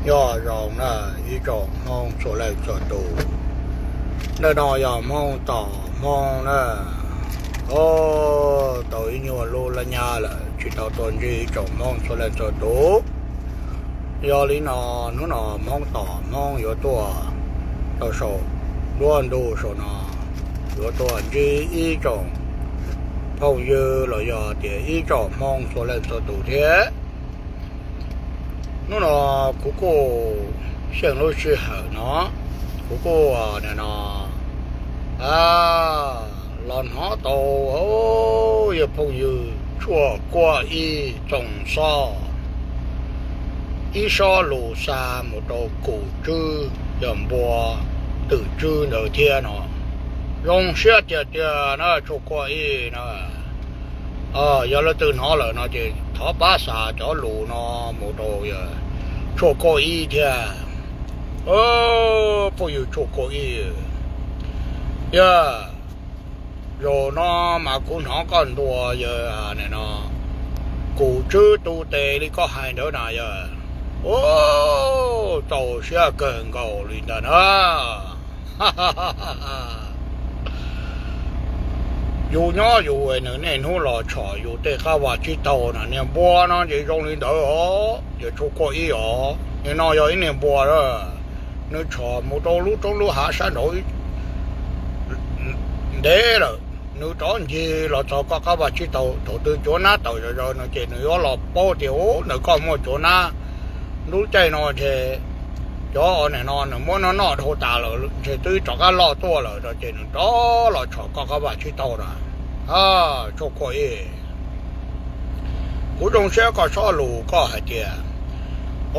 Nyob zoo na ib tsoom Hmoob txhua leej txhua tus. Ntawm no yog Hmoob tom Hmoob na. O, tau ib nyuag lub lab nyab lawm tsis tau tuaj ntsib ib tsoom Hmoob txhua leej txhua tus. Yog li no, hnub no Hmoob tom Hmoob yuav tuaj rau saum nruab ntug saum no, yuav tuaj ntsib ib tsoom phooj ywg los yog tias ib tsoom Hmoob txhua leej txhua tus thiab. Hnub no kuv kuj xyeej lub sij hawm no, kuv kuj nim no los hnov tau yawg phooj ywg Tshuaj Kuaj Ib Txoos Xob ib sob lus xa mus rau Kum Tswb, yog npua Twm Tswb ntawd thiab no. Zoo siab tiag tiag na Tshuaj Kuaj Ib na. Yog leej twg hnov lawm no ces thov pab xa cov lus no mus rau Tshuaj Kuaj Ib thiab. Phooj ywg Tshuaj Kuaj Ib, yog zaum no mas kuv hnov koj ntua yawg nim no Kum Tswb tu tes li koj hais ntawd na yawg. Txaus siab kawg nkaus li ntag na. Yus nyob yus nws niaj hnub los tshom yus tej qab vag tsib taug na, niag npua no ces zoo li ntawd os, yawg Tshuaj Kuaj Ib os. Nim no yog ib niag npua, nws tshom mus rau lub roob lub hav sab nraud ntev lawm, nws rov ncig los txog koj qab vag tsib taug, thaum twg cuav nab tawm zom zaws no ces nws yuav los paub tias ub ntawm koj muaj cuav nab. Lub caij no ces cov nim no nws muab noj noj dhau tas lawm ntshe twb rov qab loj tuaj lawm no ces nws rov los tshom koj qab vag tsib taug na. Tshuaj Kuaj Ib, kuv zoo siab koj sob lus koj hais tias, o,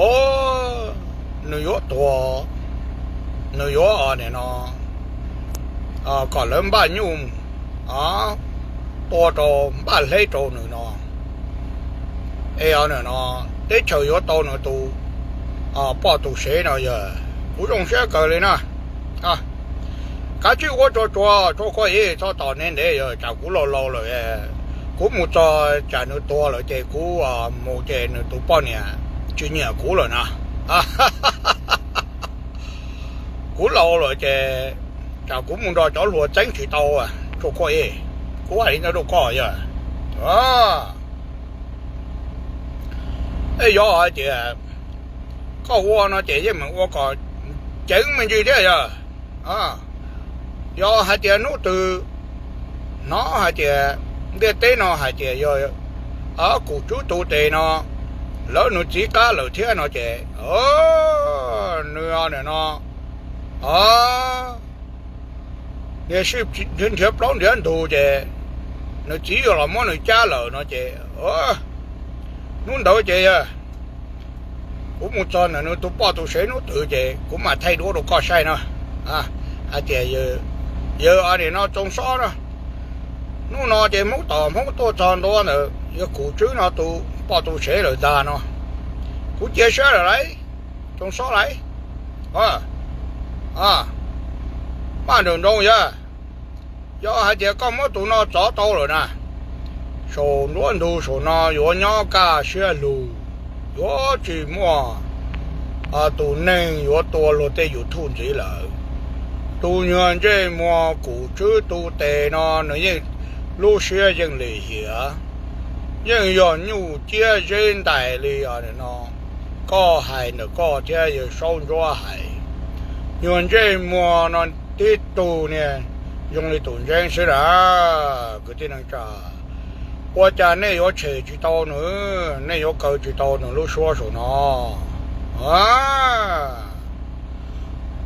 nws yuav tuag, nws yuav nim no kom lawv npaj nyuj tua rau, npaj hleb rau nws no, es nim no teb chaws yuav tau nws tus poj tus sev no yawg. Kuv zoo siab kawg li na. Kav tsij ua tsuag tsuag, Tshuaj Kuaj Ib, txhob tos ntev ntev yawg, tsam kuv laus laus lawm, kuv mus txog tsam nws tuag lawm ces kuv mus ces nws tus poj niam tsis nyiam kuv lawm na. Kuv laus lawm ces tsam kuv mus nrog cov hluas txeeb tsis tau, Tshuaj Kuaj Ib. Kuv hais li ntawd rau koj yawg. Es yog hais tias koj ua no ces yeej meem ua kom ceev me ntsis thiab yawg. Yog hais tias hnub twg hnov hais tias ntiaj teb no hais tias yog Kum Tswb tu tes no lawv nws txiv qab lawm thiab no ces nws nim no niag sib nrhiav plaub nrhiav ntug ces nws txiv yuav los muab nws cab lawm no ces hnub ntawd ces yawg, kuv mus txog ntawm nws tus poj tus sev hnub twg ces kuv mam thaij duab rau koj saib no. Hais tias yawg nim no Txoos Xob no, hnub no ces Hmoob tom Hmoob tuaj txog ntua ntawm yawg Kum Tswb no tus poj tus sev lawm ntag no, kuv cia siab lawm lauj, Txoos Xob lauj. Maj nrawm nroos yawg, yog hais tias koj muab tus no txov tau lawm na, saum nruab ntug saum no yuav nyob kaj siab lug, yuav tsis muaj tus neeg yuav tua luag tej YouTube ntxiv lawm. Tus nyuag ntsej muag Kum Tswb tu tes no nws yeej lub siab yeej lim hiam, yeej yog nyuj ciab zeb ntais li os no. Koj hais ntawm koj thiab yawg Saub Ntsuab hais, nyuag ntsej muag no tib tug niag zoo li tus ntseeb xwb na. Kwv tij neej tsa, ua cas nej yuav tshem tsis tau nws, nej yuav kaw tsis tau nws lub suab saum no?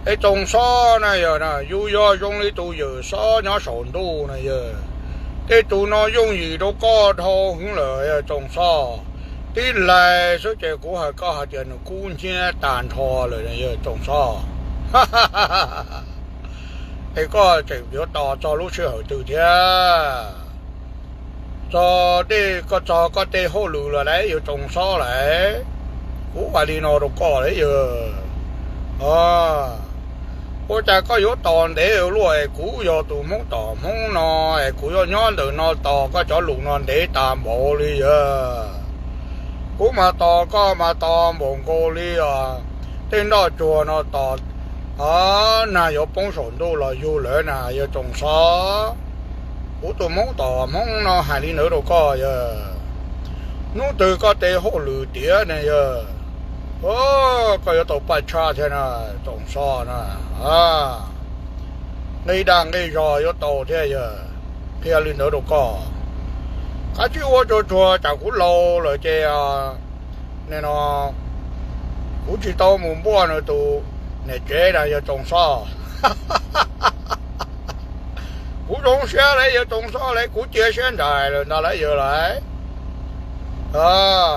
Es Txoos Xob na yog yus yog zoo li tus Yawm Xob nyob saum ntuj na yawg. Tej tus no yooj yim rau koj dhau heev lawm Txoos Xob. Tib lais xwb ces kuv hais koj hais tias nws kub hnyiab tag nrho lawm yawg Txoos Xob. Es koj tseem yuav tos txog lub sij hawm twg thiab? Txog tej, koj txog koj tej hauj lwm los lauj yawg Txoos Xob lauj. Kuv hais li no rau koj lauj yawg. Ua cas koj yuav tos ntev ua luaj es kuv yog tus Hmoob tom Hmoob no es kuv yuav nyob ntawm no tos koj cov lus no ntev tas npaum li yawg. Kuv mas tos koj mas tos npaum nkaus li os tej nroj tsuag no tos nag yuav poob saum ntuj los yug lawm na yawg Txoos Xov. Kuv tus Hmoob tom Hmoob no hais li ntawd rau koj yawg. Hnub twg koj tes hauj lwm tiav ne yawg, koj yuav tau paj tshab thiab na Txoos Xov na. Nqi dag nqi zog yuav tau thiab yawg, qhia li ntawd rau koj. Kav tsij ua tsuag tsuag tsam kuv laus lawm ces no kuv tsis tau mus npuaj nws tus niam tsev na yawg Txoos Xov. Kuv zoo siab lawm yawg Txoos Xov lawm, kuv cia siab ntsais lawm ntag lauj yawg lawm.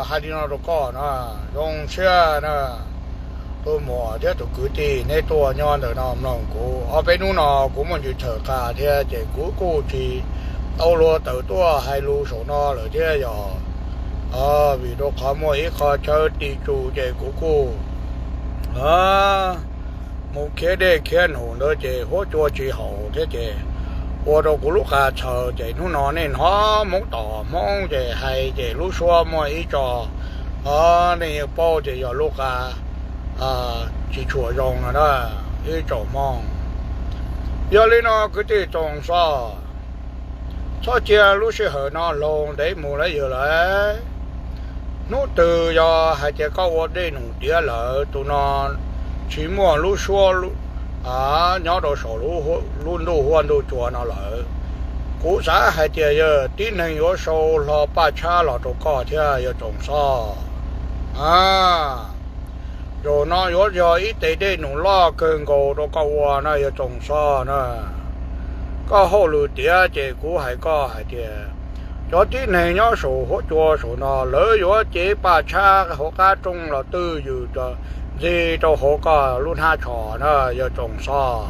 Hais li no rau koj na, zoo siab na, tus muam thiab tus kwv tij neb tuaj nyob ntawm no mloog kuv. Ob peb hnub no kuv muaj ntsis txhawm qas thiab ces kuv kuj tsis tau luag tawm tuaj hais lus saum no lawm thiab yog vim rau qhov muaj ib qho chaw tim tsum ces kuv kuj mus khiav dej khiav num ntawd ces huab cua tsis haum thiab ces ua rau kuv lub qa txhaws ces hnub no nej hnov Hmoob tom Hmoob ces hais ces lub suab muaj ib tso, nej yeej paub ces yog lub qa tsis tshua zoo no na ib tsoom Hmoob. Yog li no kwv tij Txoos Xov, txhob cia lub sij hawm no laug ntev mus lawm yawg lawm. Hnub twg yog hais tias koj ua dej num tiav lawm tus no tsis muaj lub suab nyob rau saum lub ntuj huab ntuj cua no lawm, kuv xav hais tias yawg tib neeg yuav sau hlo paj tshab los rau koj thiab yawg Txoos Xov. Zaum no yuav yog ib tes dej num loj kawg nkaus rau koj ua na yawg Txoos Xov na. Koj hauj lwm tiav ces kuv hais koj hais tias cov tib neeg nyob saum huab cua saum no lawv yuav cev paj tshab hauv qab rooj los twj ywm ntxig rau hauv koj lub hnab tsho na yawg Txoos Xov.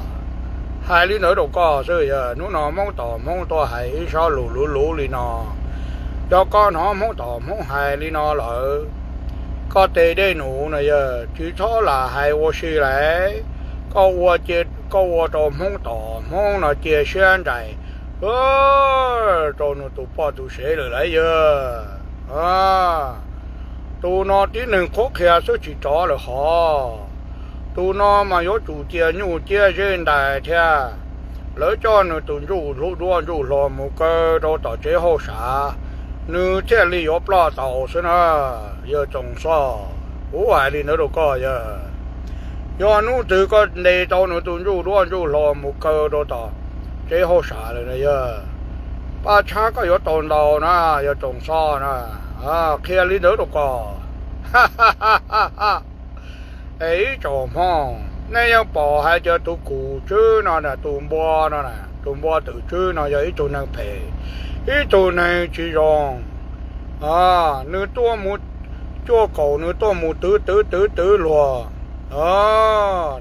Hais li ntawd rau koj xwb yawg, hnub no Hmoob tom Hmoob tuaj hais ib sob lus luv luv li no. Yog koj hnov Hmoob tom Hmoob hais li no lawm, koj tes dej num no yawg tsis txhob lam hais ua si lawm. Koj ua, koj ua rau Hmoob tom Hmoob no cia siab ntsais rau nws tus poj tus sev lawm lauj yawg. Tus no tib neeg qhuab qhia xwb tsis rov lawm hov. Tus no mas yuav tsum cia nyuj ciab zeb ntais thiab. Lawv coj nws tus ntsuj hlub duab ntsuj hlua mus kaw rau tom tsev hauj sam, nws thiaj li yuav ploj tau xwb na. Yawg Txoos Xoj, kuv hais li ntawd rau koj yawg. Yog hnub twg koj ntes tau nws tus ntsuj duab ntsuj hlua mus kaw rau tom tsev hauj sam lawm na yawg, paj tshab koj yuav tau ntau na, yawg Txoos Xoj na. Qhia li ntawd rau koj. Es ib tsoom Hmoob, nej yeej pom hais tias tus kum tswb no, tus npua no, tus npua twm tswb no yog ib tug neeg phem, ib tug neeg tsis zoo. Nws tuaj mus cuaj kaum, nws tuaj mus twv twv twv twv luag,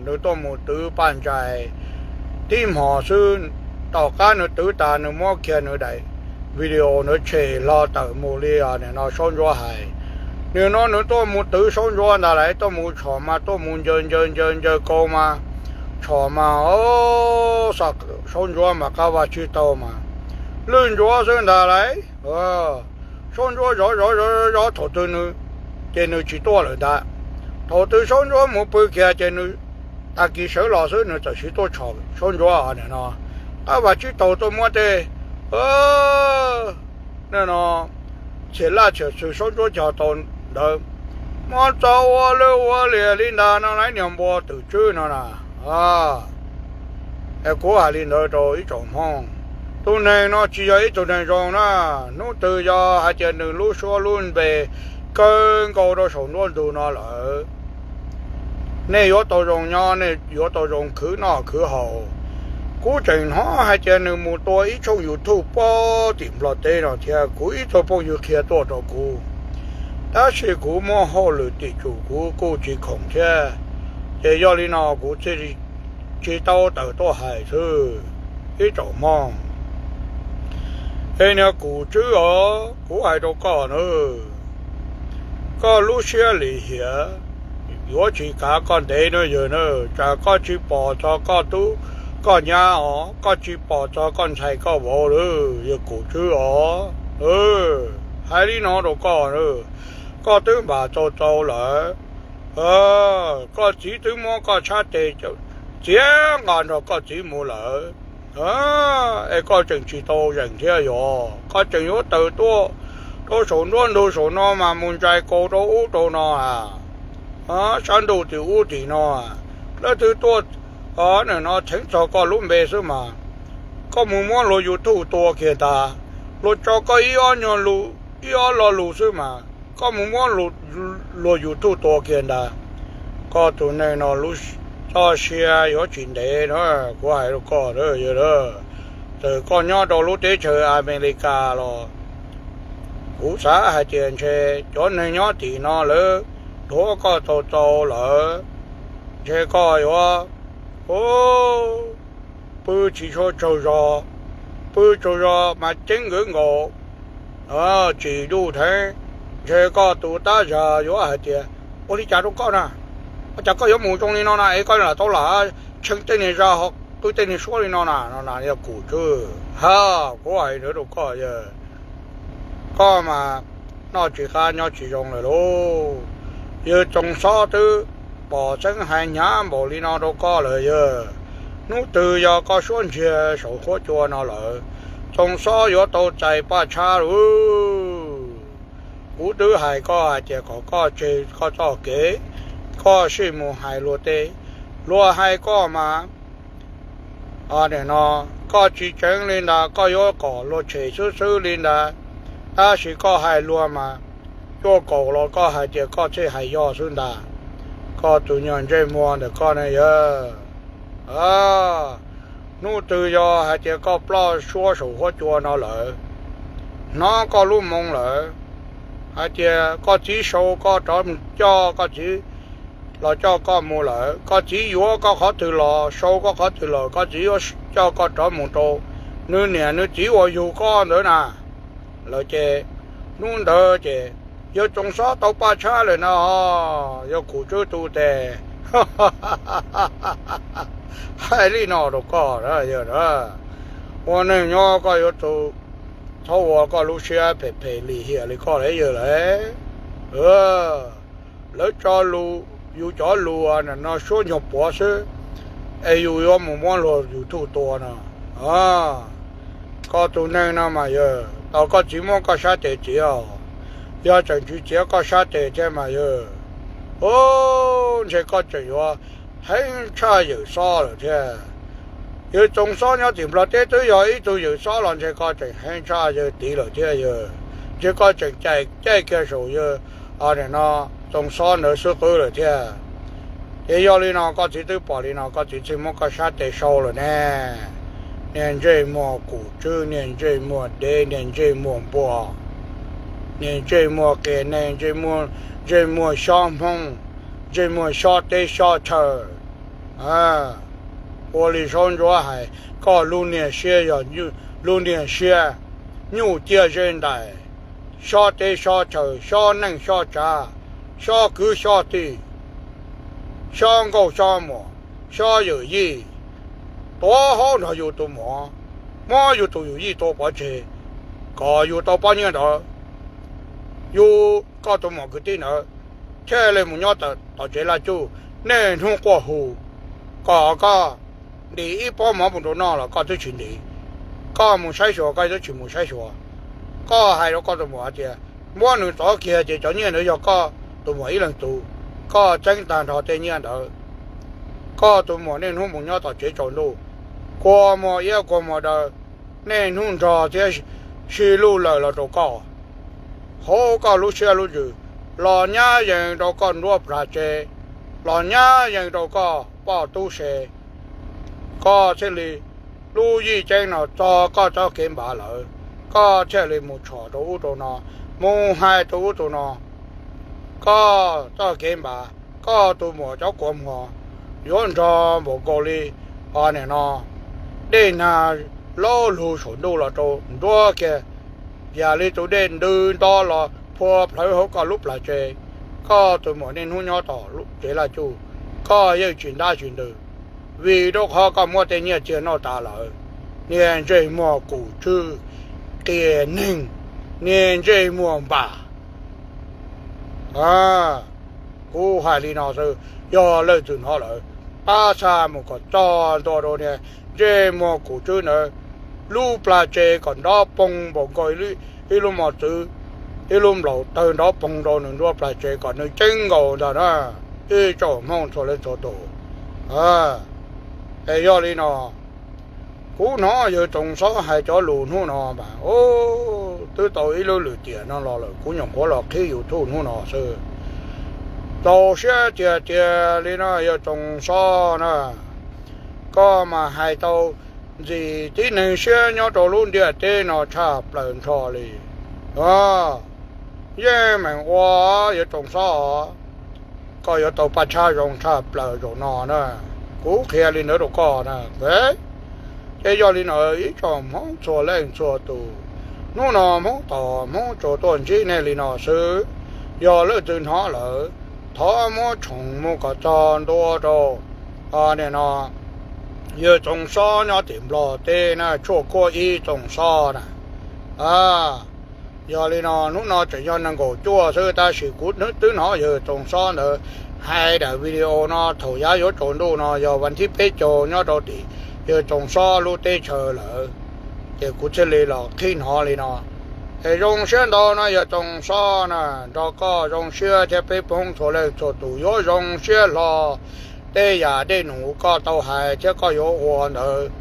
nws tuaj mus twv paj ntsais tib hmo xwb. Tom qab nws twv tas nws muab kiag nws daim video nws tshem hlo tawm mus li no Saub Ntsuab hais. Nim no nws tuaj mus twv Saub Ntsuab ntag lauj, tuaj mus tshom mas tuaj mus ncaws ncaws ncaws ncaws kaus mas tshom mas, Saub Ntsuab mas qab vaj tsib taug mas lwj ntsuav xwb ntag lauj. Saub Ntsuab zov zov zov zov thaum twg nws, ces nws tsis tuaj lawm ntag. Thaum twg Saub Ntsuab mus pw kiag ces nws tag kis sawv los xwb nws txawm siv tuaj tshom Saub Ntsuab no. Qab vaj tsib taug tuaj muab tej no txhiam laj txhiam xwm Saub Ntsuab cog tau ntawd, muab txo ua lwj ua liam li ntag no lauj, niag npua twm tswb no na. Es kuv hais li ntawd rau ib tsoom Hmoob, tus neeg no tsis yog ib tug neeg zoo na. Hnub twg yog hais tias nws lub suab lub npe kawg nkaus rau saum nruab ntug no lawm, nej yuav tau zoo nyob, nej yuav tau zoo khwv noj khwv haus. Kuv tseem hnov hais tias nws mus tua ib tshooj YouTube pob tim Nplog teb no thiab, kuv ib tug phooj ywg qhia tuaj rau kuv, tab sis kuv muaj hauj lwm tim tsum kuv kuj tsis khoom thiab, ces yog li no kuv thiaj tsis tau tawm tuaj hais xwb ib tsoom Hmoob. Es niag kum tswb os, kuv hais rau koj na, koj lub siab lim hiam yuav tsis kav koj ntev na yawg na. Tsam koj tsis pom txog koj tub koj nyab os, koj tsis pom txog koj ntxhais koj vauv lawm yawg kum tswb os. Hais li no rau koj, koj twb npam txaus txaus lawm, Koj txiv twb muab koj sab tes txiav nqa nrog koj txiv mus lawm, es koj tseem tsis tau zeem thiab yog? Koj tseem yuav tawm tuaj rau saum nruab ntug saum no mas mus ntsais kaus rau ub rau no a, sab ntuj tim ub tim no, leej twg tuaj no theev txog koj lub npe xwb mas koj mus muab luag YouTube tua kiag ntag. Luag tso koj ib ob nyuag lus, ib ob lo lus xwb mas koj mus muab luag YouTube tua kiag ntag. Koj tus neeg no lub txoj sia yuav tsis ntev na, kuv hais rau koj, yog txawm koj nyob rau lub teb chaws Amelikas los kuv xav hais tias ntshe cov neeg nyob tim no lawv dhuav koj tau tau lawm, ntshe koj yuav pw tsis tshua tsaug zog, pw tsaug zog mas ceeb nkawd nkaus, tsis duj dheev. Ntshe koj tus tab zag yuav hais tias, ua li cas rau koj na, ua cas koj yuav mus zoo li no na, es koj lam tau lam tshee tej niag zaj ho qw tej niag suab li no na, no na yog kum tswb ha. Kuv hais ntawd rau koj yog koj mas noj tsis qab nyob tsis zoo lawm lauj. Yawg Txoov Xob twb pom txeeb hais hnyav npaum li no rau koj lawm yawg. Hnub twg yog koj suab ntsiag saum huab cua no lawm, Txoov Xob yuav tau txais paj tshab lauj. Kuv twb hais koj hais tias kom koj tseg koj txoj kev, koj sim mus hais luag tej, luag hais koj mas no koj tsis tseev li ntawd, koj yuav kom luag tshem xwb xwb li ntawd. Tab sis koj hais luag mas cuaj kaum los koj hais tias koj thiaj hais yog xwb ntag. Koj tus nyuag ntsej muag ntawm koj ne yawg, hnub twg yog hais tias koj ploj suab saum huab cua no lawm, hnov koj lub moo lawm, hais tias koj txiv sau koj rov mus coj koj txiv los coj koj mus lawm, koj txiv yuav koj qhov twg los sau koj qhov twg los koj txiv yuav coj koj rov mus rau nws niam nws txiv uas yug koj ntawd na lawm ces hnub ntawd ces yawg Txoov Xob tau paj tshab lawm na, yog kum tswb tu tes. Hais li no rau koj, yawg, ua neeg nyob koj yuav tsum txhob ua koj lub siab phem phem lim hiam li koj lawm yawg lauj. Lawv tso lus, yus cov lus no suab nyuag puav xwb, es yus yuav mus muab luag YouTube tua no. Koj tus neeg no mas yawg, tau koj txiv muab koj sab tes txiav os. Yog tseem tsis txiav koj sab tes thiab mas yawg, ntshe koj tseem yuav heev tshaj Yawm Xob lawm thiab. Yawg Txoov Xob nyob tim Nplog teb twb yog ib tug Yawm Xob los ntshe koj tseem heev tshaj yawg tid lawm thiab yawg. Ntshe koj tseem caij kiag saum yawg no Txoov Xob ntawd xwb qwb lawm thiab. Ces yog li no koj txiv twb pom li no koj txiv thiaj muab koj sab tes sau lawm ne. Niag ntsej muag kum tswb, niag ntsej muag dev, niag ntsej muag npua, niag ntsej muag qias neeg, ntsej muag xob hmoob, ntsej muag xob teb xob chaw. Ua li Saub Ntsuab hais, koj lub niag siab yog lub niag siab nyuj ciaj zeb ntais, xob teb xob chaw, xob neej xob tsav, xob kwv xob tij, xob nkauj xob muam, xob yawm yij, tuav hauv nrog yus tus muam, muab yus tus yawm yij tua pov tseg, kom yus tau pob nyiaj ntawd. Yus, koj tus muam kwv tij ntawd thiaj li mus nyob tom tsev laj cuj, niaj hnub quaj hu kom koj ntim ib pob mov mus rau noj los koj twb tsis ntim. Koj mus saib xyuas koj twb tsis mus saib xyuas. Koj hais rau koj tus muam hais tias muab nws txov kiag ces cov nyiaj ntawd yog koj tus muam ib leeg tus, koj txeeb tag nrho tej nyiaj ntawd. Koj tus muam niaj hnub mus nyob tom tsev tsaus ntuj, kua muag iab kua muag daw, niaj hnub nrog thiab sib luj lawm los rau koj. Hauv koj lub siab lub ntsws los nyab yees rau koj nruab plag tsev, los nyab yees rau koj poj tub se, koj thiaj li lub yij ceeb no txog koj txoj kev npav lawm, koj thiaj li mus tshom rau ub rau no, mus hais rau ub rau no. Koj txoj kev npav, koj tus muam cov kua muag yuav nrog npaum nkaus li, o, nim no dej nag laub lug saum ntuj los rau nruab kiag, yam li tus dej ntws nto los phua plhawv hauv koj lub plag tsev. Koj tus muam niaj hnub nyob tom tsev laj cuj, koj yeej tsis ntab tsis ntws, vim rau qhov koj muab tej nyiaj txiag noj tas lawm. Niag ntsej muag kum tswb, qias neeg, niag ntsej muag npam. Kuv hais li no xwb, yog leej twg hnov lawm, pab xa mus kom txog ntua rau niag ntsej muag kuv tswb ntawd lub plag tsev kom nrov poog npaum nkaus ib lub mos txwv, ib lub nplaum tawg nrov poog rau nws nruab plag tsev kom nws ceeb nkaus ntag na, ib tsoom Hmoob txhua leej txhua tus. Es yog li no, kuv hnov yawg Txoov Xob hais cov lus hnub no mas, twb tau ib lub lwm tiam no los lawm, kuv nyuam qhuav los qhib YouTube hnub no xwb. Txaus siab tiag tiag li no yawg Txoov Xob na, koj mas hais tau ntxim tib neeg siab nyob rau lub ntiaj teb no tshaj plaws nrho li. Yeej meem ua, yawg Txoov Xob, koj yuav tau paj tshab zoo tshaj plaws zaum no na. Kuv qhia li ntawd rau koj na. Ces yog li no ib tsoom Hmoob txhua leej txhua tus, hnub no Hmoob tos Hmoob tsuas tuaj ntsib nej li no xwb. Yog leej twg hnov lawm, thov muab tshoov mus kom txog ntua rau, nim no, yawg Txoov Xob nyob tim Nplog teb na, Tshuaj Kuab Ib Txoov Xob na. Yog li no hnub no tseem yog nees nkaum cuaj xwb tab sis kuv twb hnov yawg Txoov Xob ntawd hais daim video no thaum yav yuav tsaus ntuj no yog vas thib peb caug nyob rau tim yawg Txoov Xob lub teb chaws lawm, ces kuv thiaj li los qhib hnov li no. Es zoo siab ntau no yawg Txoov Xob na, nrog koj zoo siab thiab peb Hmoob txhua leej txhua tus yuav zoo siab hlo tej yam dej num koj tau hais thiab koj yuav ua ntawd.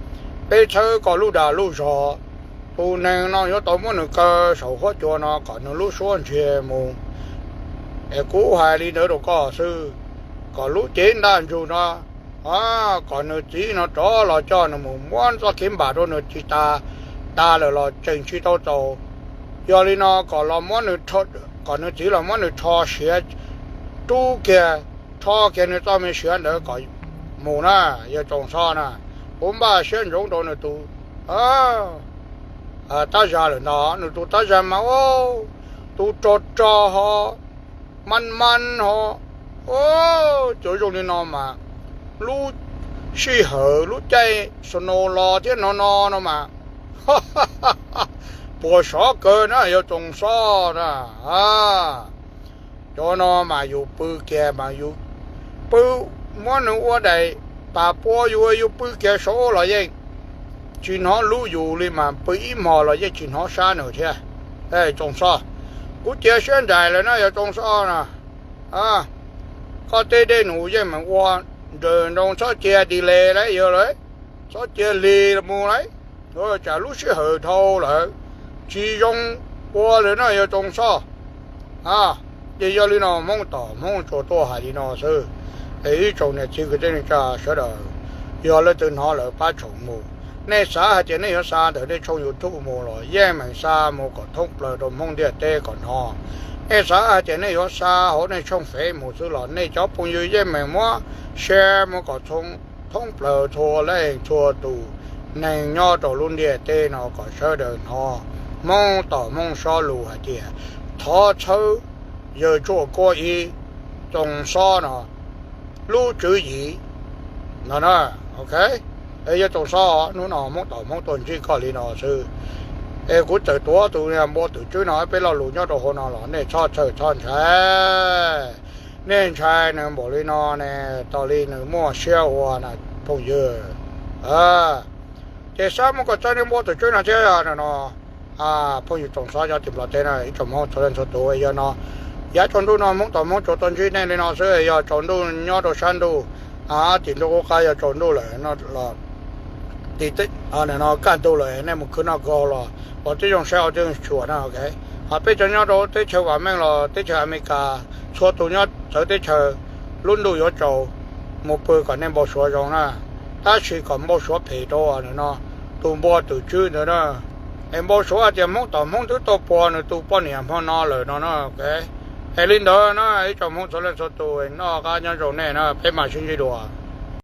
Peb txhawb koj lub dag lub zog, tus neeg no yuav tau muab nws kaw saum huab cua no kom nws lub suab ntsiag mus. Es kuv hais li ntawd rau koj xwb, kom lub cev ntaj ntsug no, kom nws txiv no rov los coj nws mus, muab txoj kev npam rau nws tsis tas, tas lawm los tseem tsis tau txaus. Yog li no kom los muab nws, kom nws txiv los muab nws rho siav rub kiag, rho kiag nws txoj me siav ntawd kom mus na, yawg Txoov Xob na. Kuv npaj siab ntsoov rau nws tus tab zag lawm ntag, nws tus tab zag mas ua, tus rog rog ho, man man ho, cov zoo li no mas lub sij hawm lub caij snow los thiab no no no mas puas sov kawg na yawg Txoov Xob na. Cov no mas yus pw kiag mas yus pw, muab nws ua daim pam pua yus, yus pw kiag saud los yeej tsis hnov lub yus li mas pw ib hmos los yeej tsis hnov sab nws thiab. Txoov Xob, kuv cia siab ntsais lawm na yawg Txoov Xob na. Koj tej dej num yeej meem ua nrawm nroos, txhob cia delay lawm yawg lawm, txhob cia lig mus lawm, tsam lub sij hawm dhau lawm tsis zoo ua lawm na yawg Txoov Xob. Ces yog li no Hmoob tom Hmoob tsuas tuaj hais li no xwb. Es ib tsoom niam txiv kwv tij neej tsa sawv daws, yog leej twg hnov lawm pab tshoov mus. Nej xav hais tias nej yuav xa ntawm nej tshooj YouTube mus los yeej meem xa mus kom thoob plaws rau Hmoob ntiaj teb kom hnov. Nej xav hais tias nej yuav xa hauv nej tshooj Fev mus xwb los nej cov phooj ywg yeej meem muab share mus kom thoob plaws txhua leej txhua tus neeg nyob rau lub ntiaj teb no kom sawv daws hnov Hmoob tom Hmoob sob lus hais tias thov txhawb yawg Tshuaj Kuab Ib Txoov Xob no lub tswv yim no na. Ok, yawg Txoov Xob, hnub no Hmoob tom Hmoob tuaj ntsib koj li no xwb. Es kuv txawm tuav tus niag npua twm tswb no peb lo lus nyob rau hauv no los nej txhob txhawj txhob ntshai. Nej ntshai nws npaum li no ne, tas li nws muaj siab ua na phooj ywg. Ces xav muab kom txawj niag npua twm tswb no thiab no. Phooj ywg Txoov Xob nyob tim Nplog teb no, ib tsoom Hmoob txhua leej txhua tus, yog no yav tsaus ntuj no Hmoob tom Hmoob tsuas tuaj ntsib nej li no xwb. Yog tsaus ntuj nyob rau sab ntuj, tim ntuj qub qab yog tsaus ntuj lawm no los tim no kaj ntug lawm nej mus khwv noj khwv haus los ua tib zoo saib ua tib zoo xyuas na. Ho peb cov nyob rau teb chaws vam meej los teb chaws Amelikas, txhua tus nyob txawv teb chaws, lub ntuj yuav tsaus, mus pw kom nej npau suav zoo na, tab sis kom npau suav phem rau no tus npua twm tswb ntawd na. Es npau suav hais tias Hmoob tom Hmoob twb tau puag nws tus poj niam hmo no lawm no na. Es li ntawd na ib tsoom Hmoob txhua leej txhua tus, noj qab nyob zoo nej na, peb mam sib ntsib dua.